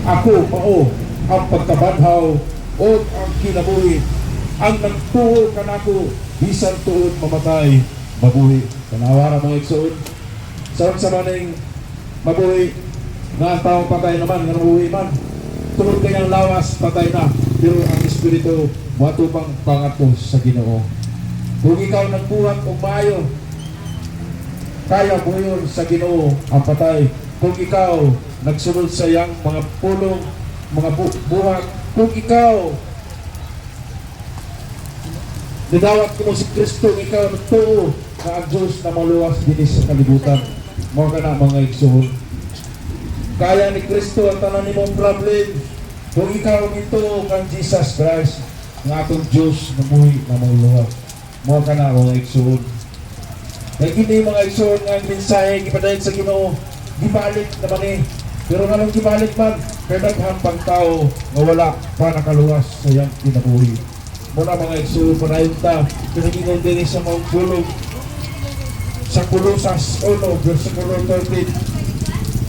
Ako mao ang pagkabanhaw o ang kinabuhi. Ang nagtuo kanako, bisan tuod mamatay, mabuhi. Tanawa ra, mga igsoon. Sa unsa maning mabuhi nga ang tao patay naman, nga nabuhi man? Tungod kay ang lawas patay na, pero ang espiritu moatubang pangadto sa Ginoo. Kung ikaw nagbuhat og maayo, kaya buhion sa Ginoo ang patay. Kung ikaw nagsunod sa iyang mga pulong, mga buhat, kung ikaw nidawat mo si Kristo, ikaw nagtuo na ang Diyos na maluwas dinhi sa kalibutan. Mao kana, mga igsoon. Kaya ni Kristo ang tanan nimong problem. Kung ikaw nituo kang Jesus Christ, nga atong Diyos na buhi na maluwas. Mao kana, mga igsoon. Kay kini, mga igsoon, nga ang mensahe gipadayon sa Ginoo, gibalik naman eh. Pero nganong gibalik man, kay daghan pang tao nga wala pa nakaluwas sa iyang kinabuhi. Muna, mga igsoon, padayon ta, pinagingon dinhi sa mga pulong sa Kolosas 1, versikulo 13.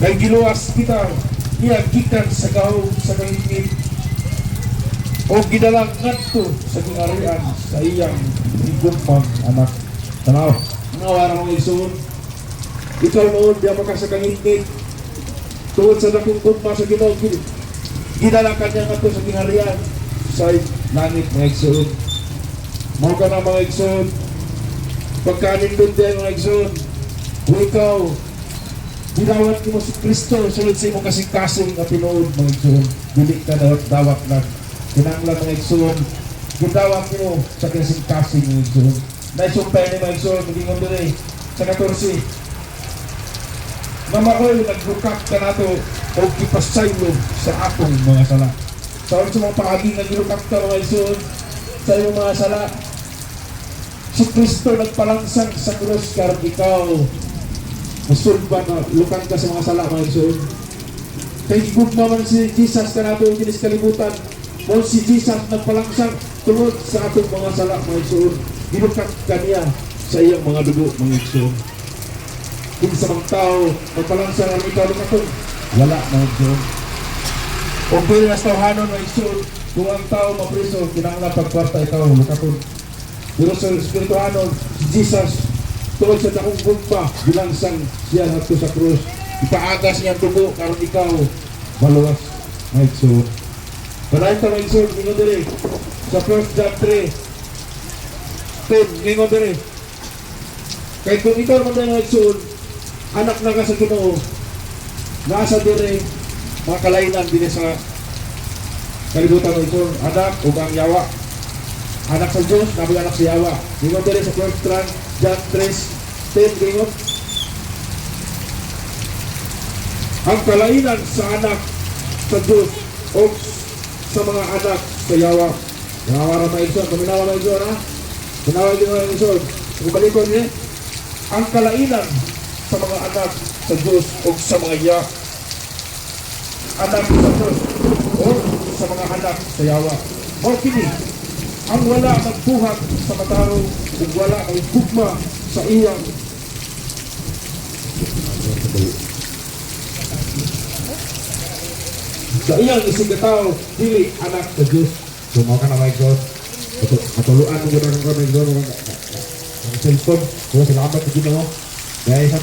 Kay giluwas kita niya gikan sa gahom sa kahingit o gidala ngadto sa gingharian sa iyang higugmang anak. Tanaw, nga wala, mga igsoon. Ikaw noon, diya pa ka sa kangitngit. Tungod sa dakong gugma sa Ginoo, gidala ka niya ngadto sa gingharian sa langit, mga igsoon. Mao ka na, mga igsoon. Pagkanindot diay, mga igsoon, kung ikaw gidawat mo si Kristo sulod sa imong kasing-kasing nga tinuod, mga igsoon, dili ka dawat dawat lang. Kinahanglan, mga igsoon, gidawat mo sa kasing-kasing, mga igsoon. Naisumpay ni, mga igsoon, moingon diri sa 14 nga maoy naglukak kanato o gipasaylo sa atong mga sala. Sa sa mga paagi nga gilukak ka, mga igsoon, sa imong mga sala, si Kristo nagpalangsang sa krus karon ikaw musulba na lukan ka sa mga sala, mga igsoon. Kay gugma man si Jesus kanato dinhi sa kalibutan. Mo si Jesus nagpalangsang tungod sa atong mga sala, mga igsoon. Gilukak kaniya sa iyang mga dugo, mga igsoon. Kung sa mga tao magpalangsang ang ikaw lukaton, wala, mga igsoon. O pwede na sa tawhanon, mga igsoon, kung ang tao mapriso, kinahanglan pagkwarta ikaw lukaton. Pero sa espirituhanon, si Jesus, tungod sa dakong gugma, gilangsang siya ngadto sa krus. Ipaagas niya ang dugo, karon ikaw maluwas, mga igsoon. Padayon ta, mga igsoon, ingon diri sa 1 John 3, 10, ingon diri. Kay kung ikaw naman tayo, mga igsoon, anak na ka sa Ginoo, nasa diri mga kalainan dinhi sa kalibutan, mga igsoon, anak ug ang yawa. Anak sa Diyos, nabi anak sa yawa. Ingon diri sa 1 John 3, 10, ingon. Ang kalainan sa anak sa Diyos o sa mga anak sa yawa. Yawa ra, mga igsoon. Paminawa, mga igsoon, ha? Paminawa gino, mga igsoon. Kung balikon niya, ang kalainan sa mga anak sa Diyos o sa mga anak sa Diyos o sa mga anak sa yawa. Mao kini, ang wala magbuhat sa matarong ug wala may gugma sa iyang isigkatawo, dili anak sa Diyos. So mao ka na, mga igsoon. Matuluan mo gud ang mga igsoon ang cellphone. So salamat sa Ginoo. Dahil sa